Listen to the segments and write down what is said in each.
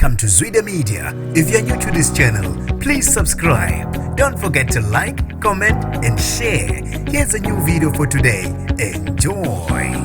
Welcome to Zwida Media. If you're new to this channel, please subscribe. Don't forget to like, comment, and share. Here's a new video for today. Enjoy.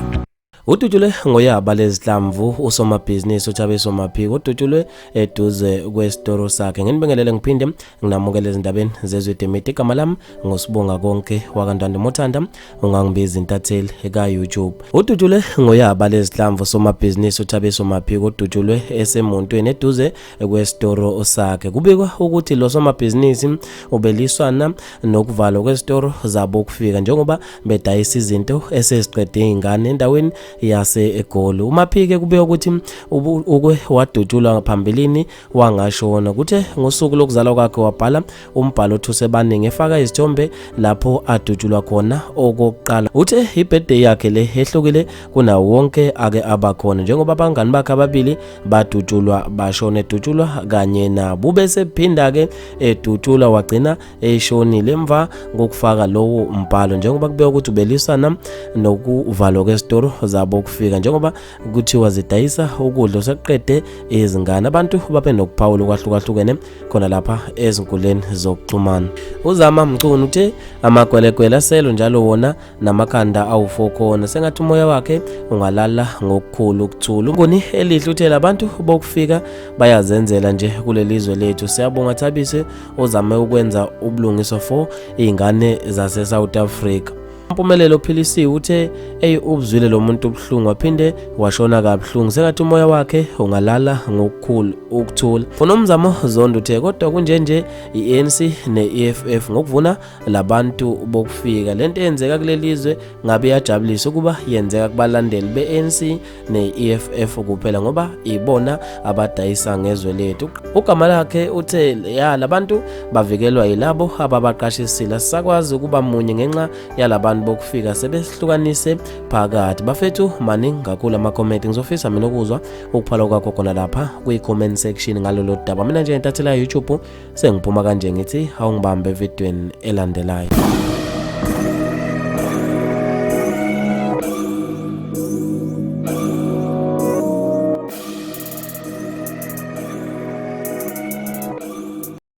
Udutshulwe ngoyaba lezihlamvu usomabhizinisi uThabiso Maphiko udutshulwe eduze kwesitoro sakhe. Nginibingelele ngiphinde nginamukele ezindabeni zeZwide Media. Igama lami nguSibonga Konke wakaNtando Mothanda, ungangibiza intatheli ka-YouTube. Udutshulwe ngoyaba lezihlamvu usomabhizinisi uThabiso Maphiko udutshulwe esemontweni eduze kwesitoro sakhe. Kubikwa ukuthi lo somabhizinisi ubeliswana nokuvalwa kwesitoro zabo ukufika njengoba bedayisa izinto eseziqede izingane endaweni yase-Egoli. UMaphike kubikwa ukuthi uke wadutshulwa phambilini wangashona. Kuthe ngosuku lokuzalwa kwakhe wabhala umbhalo othuse abaningi efaka izithombe lapho adutshulwa khona okokuqala. Uthe ibirthday yakhe le ehlukile kunawo wonke ake abakhona njengoba abangani bakhe ababili badutshulwa bashona edutshulwa kanye nabo. Ubesephinda-ke edutshulwa wagcina eshonile emva kokufaka lowo mbhalo njengoba kubekwa ukuthi ubelisana nokuvalwa kwesitoro zabo ukufika njengoba kuthiwa zidayisa ukudla osekuqede izingane. Abantu babe nokuphawula okwahlukahlukene khona lapha ezinkundleni zokuxhumana. UZama Mchunu uthe amagwelegwele aselo njalo wona namakhanda awu-4 khona sengathi umoya wakhe ungalala ngokukhulu ukuthula. Ungoni elihle uthe labantu bokufika bayazenzela nje kuleli zwe lethu. Siyabonga Thabise ozame ukwenza ubulungiswa for iy'ngane zase-South Africa. Mpumelelo Philisiwe uthe eyi ubuzwile lo muntu ubuhlungu waphinde washona kabuhlungu sengathi umoya wakhe ungalala ngokukhulu ukuthula. UNomzamo Zondo uthe kodwa kunjenje i-ANC ne-EFF ngokuvuna labantu bokufika lento eyenzeka kuleli zwe ngabe iyajabulisa ukuba yenzeka kubalandeli be-ANC ne-EFF kuphela ngoba ibona abadayisa ngezwe lethu. Ugama lakhe uthe ya labantu bavikelwa yilabo ababaqashisile, asisakwazi ukuba munye ngenxa yalabantu bokufika sebesihlukanise phakathi. Bafethu maningi kakhulu ama-comment, ngizofisa mina ukuzwa ukuphala kwakho khona lapha kwi-comment section ngalolu daba. Mina nje intathela YouTube sengiphuma kanje ngithi awungibambe evidweni elandelayo.